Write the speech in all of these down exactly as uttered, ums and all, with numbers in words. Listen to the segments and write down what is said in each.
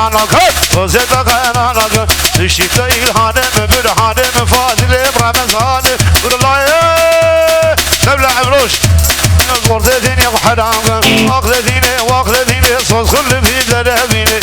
Anakı, Ozeta Kayan Anakı, Işıkta İlhan'ım, Bürhan'ım, Fazil'im, Ramazan'ım, Gurlay'ım, Devle Emroş, Gordetini, Haram, Akledini, Vakledini, Sozgullu, Bildelemini.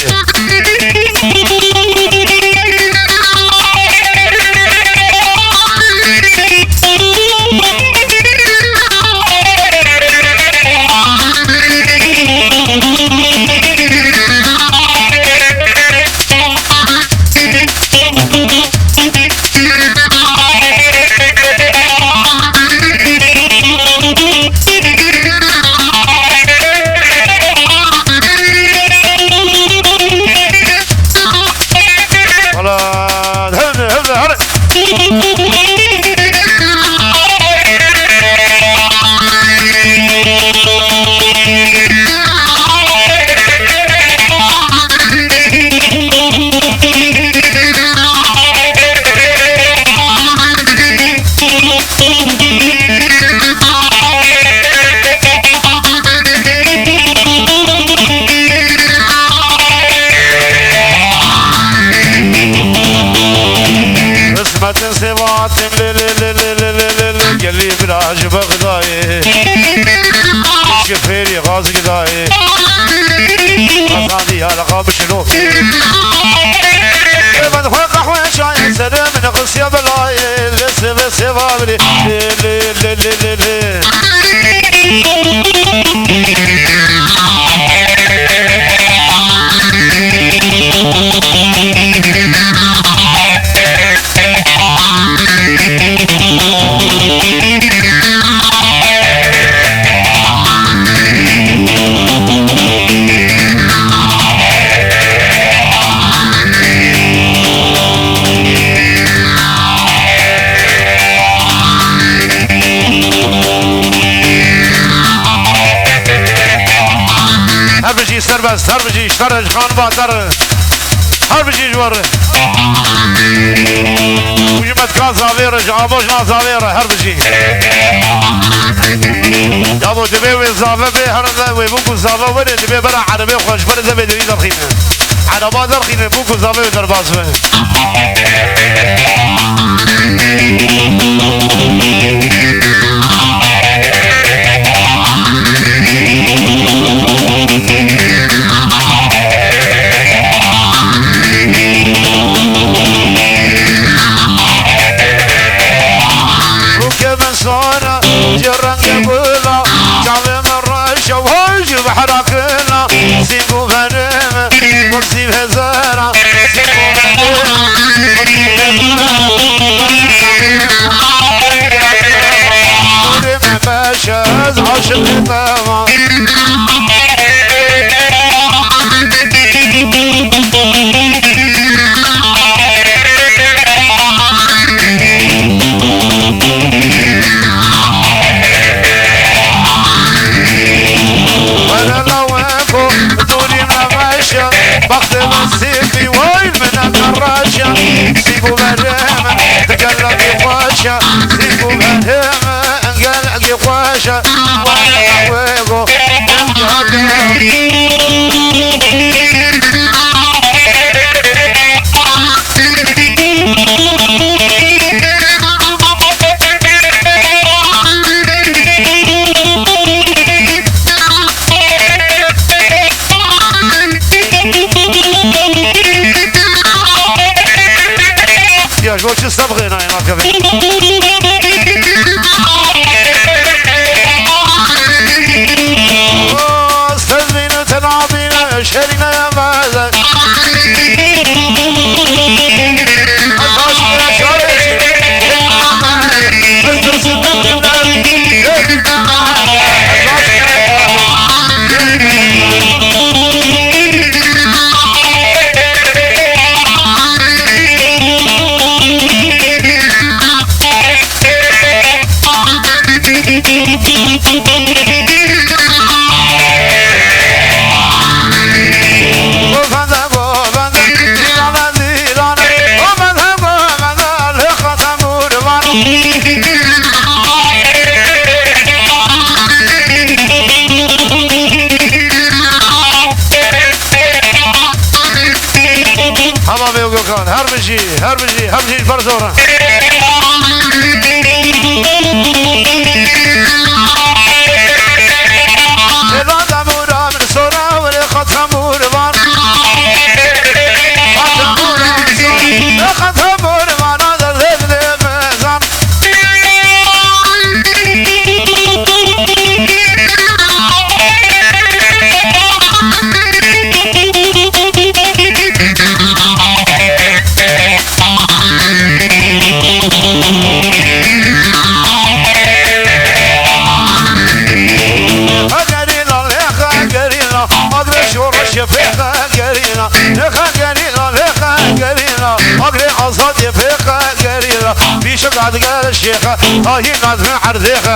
Wala, hadi, hadi, hadi. Qismetin sevatim li li li li li li li li gelî bira ji Bexdayê. Ji fêrî xaz gidayê. Qazandî ya leqa bişiro. Ê ben xwe qehwe çayê serê min qisiya belayê. Li seve seva birî. Li li li li li li. Her bijî serbest, her bijî ji te re, ji xanima te re. Her bijî ji we re. Û ji me dika zavê re, ji amojna zavê re, her bijî. Ya bo divê wê zave bê, here ne wê bû ku zave were, divê bera erebê xwe ji ber devê divî derxîne. Ereba derxîne, bû ku zave wê derbas be. Rûkê min sor e, ji rengê gula, çavê min reş e, hey ji behra kila, sîng û verê min, wek sîv hezara, sîng û verê min, wek sîv hezara. Nûrê me beş e, ez aşiqê te me. Were la we ku dûrî me meşe, bextê me sîpî, way min e qereşe, sîp û verê me, di gelekî xweşe, sîp û verê me. Gelekî xweş e, wê go. Ya ji bo çi sebxê nayê nakeve? Stezmîn û tenabîn şerîne ya meze. Bavê û Gökhan, her bijî, her bijî, her bijî, ber zor in. Êla demûra min sora, were xatemûr van. Xatemûra min sora, xatemûr vana derdê dilê min zan. Gerîla, agre şoreşê pêxe gerîla, pêxe gerîla, pêxe gerîla, agre azadiyê pêxe gerîla, pîşe dadger şêxe, tayî nazmi erdêxe.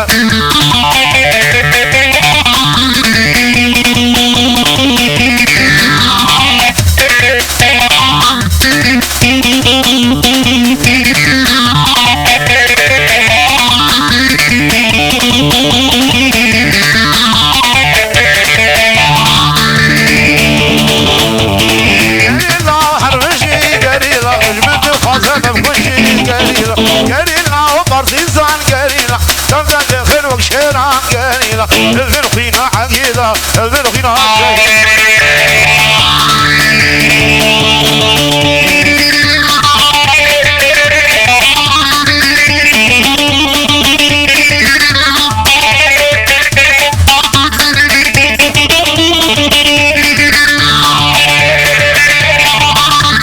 Gerîla, her rijî gerîla, ji min dixwaze min kujî gerîla. Gerîla û partîzan gerîla, dem de dixin wek şêran gerîla. Hilvir xwîna egîda, hilvir xwîna egîda.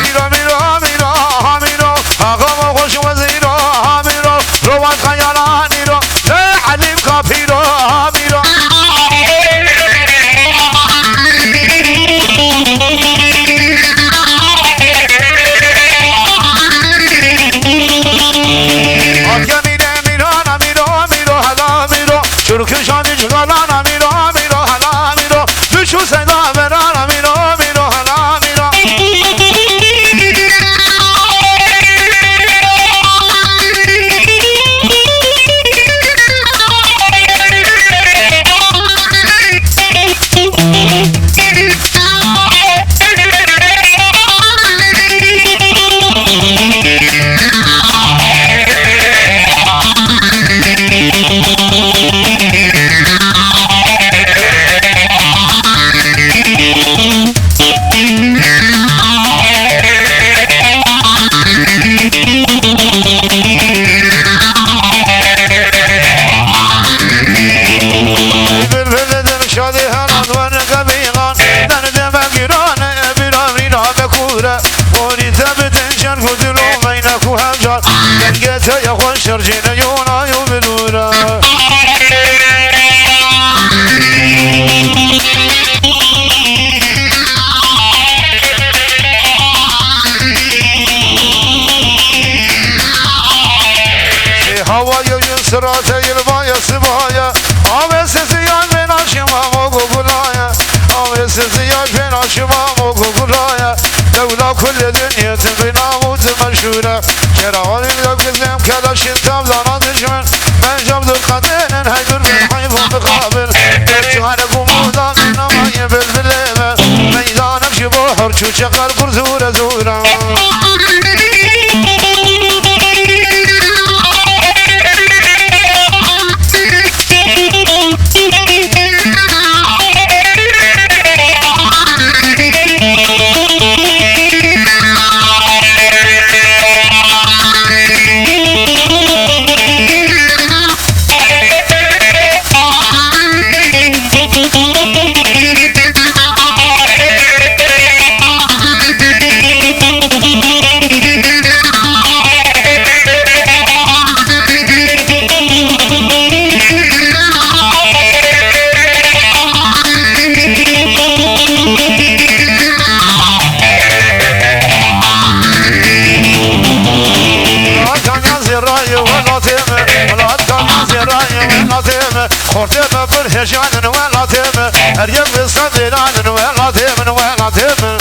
Mîro, mîro, mîro, ha mîro, ha xama xweş wezîro, ha mîro, rowan xeyalan îro, lê elîm kapîro, ha mîro. Hatiye mîne mîrana mîro, mîro, hela mîro, çurkişa mîcgalana mîro, mîro, hela mîro, Biçû seyda verana mîro, mîro, hela mîro. Bilbil dedim şadî henan wen gemîlan. Derdê me giran e, bîra vîna me kûr e. Onî te bidin şer ku dil û meyne ku hevcar. Dengê te ye xweş şercîne yona yo bilûre. Ê hawayê yûn sirate yilvaye sibaye. Avê siziyan vêna şima mo gugulaye. Avê siziyan vêna şima mo gugulaye. Dewla kulê dinyê tim vêna û tim meşhûre. Kera halî lew gizlêm keleşîn tevlana dijmin. Mencab du qedênin heydur min heyvûn mixabin. Çare gumuda min amayê bilbilê me. Meydanek ji bo her çû çeqer kur zûre zûre. Welatê me, welat kanya zêrayê welatê me, welat kanya zêrayê welatê me, xortê me bir hejanin welatê me, her yek bi sedêranin welatê min, welatê min.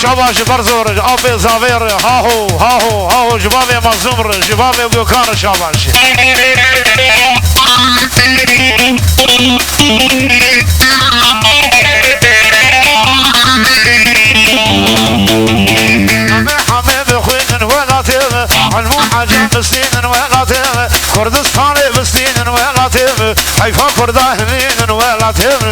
Şabaş ji ber zor, ji apê zavê re, haho, haho, haho, ji bavê Mazlûm re, ji bavê Gökhan re şabaş. Can bistînin welatê me, Kurdistanê bistînin welatê me, heyfa Kurda hilînin welatê me.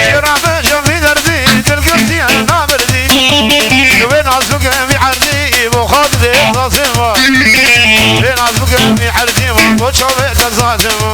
Şêra bi cemî derdî, dilgirtî nabirdî. Wê nas bikim vî erdî, bo xwe didê zazê me. Wê nas bikim vî erdî, bo çavê te zazê me.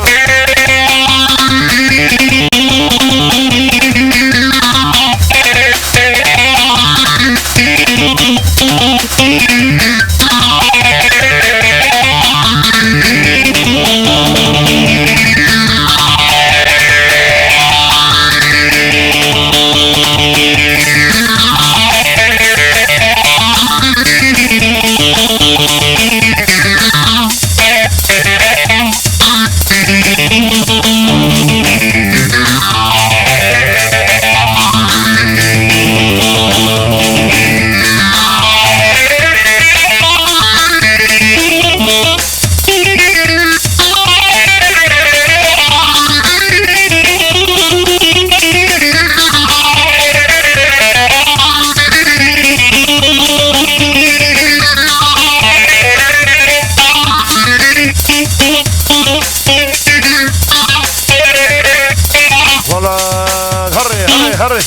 Wala, herê, herê, herê.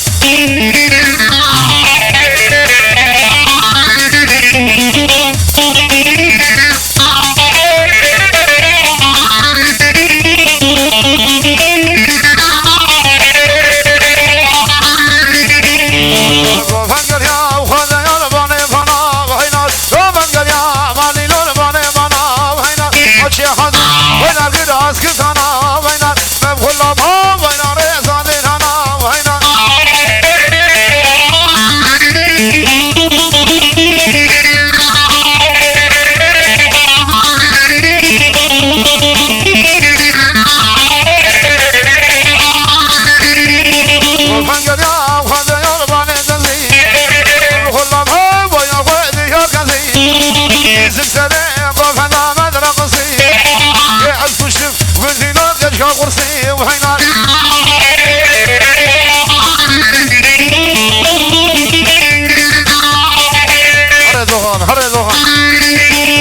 Here doxan, here doxan.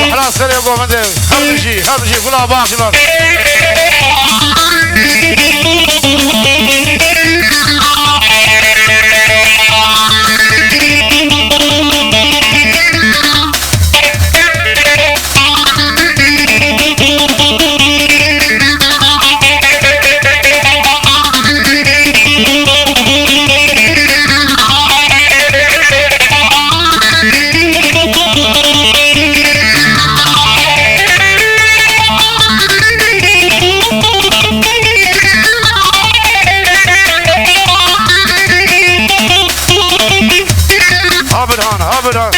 Wehla serê govendê. Her bijî, her bijî, gula baxşilan. Habirhan, habirhan.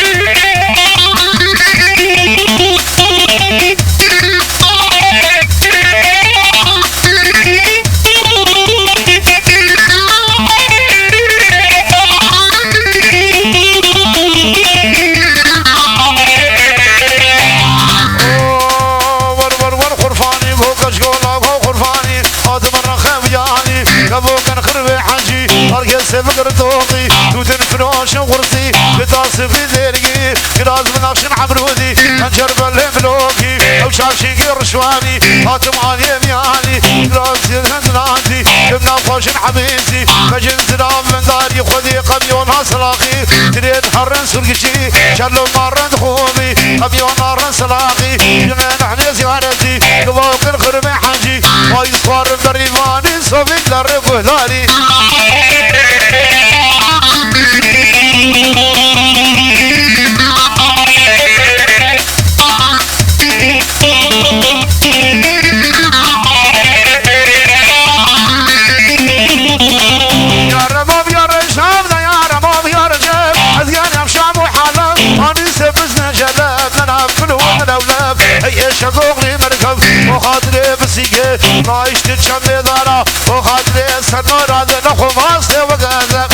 Wer, wer, wer, Xurfanî, go keşkola, go Xurfanî, hatim rexeviyanî, kevo ken xirvê hecî, herkes sevikir toqî, tûtin firoşin xursî, bi tasifî zêrgî, kiraz Nexşin Emrûdî, pencer belê milokî, ew çavşîngê rişwanî, hatim aliyê miyanî, grazî zendnandî, kim nexweşin hemîzî, mecin zira vindarî, xwedî qemyona silaxî, tirên herin surgişî, şerlo marin xûmî, qemyona rin silaxî, jimên ehnê ziyaretî, givawkin xirmê hecî, payîz xwarin berîvanî, sovîn lerê guhdarî. Yare mam yare şam da yare mam yare cem. Ez yanam şam û halem. Anî se bizne celem. Nena kulu nena ulem. Hey eşe zoğli merkez. O xatirê bisîge. Na işte çemê dara. O xatirê senora de nexo vaste ve gazem.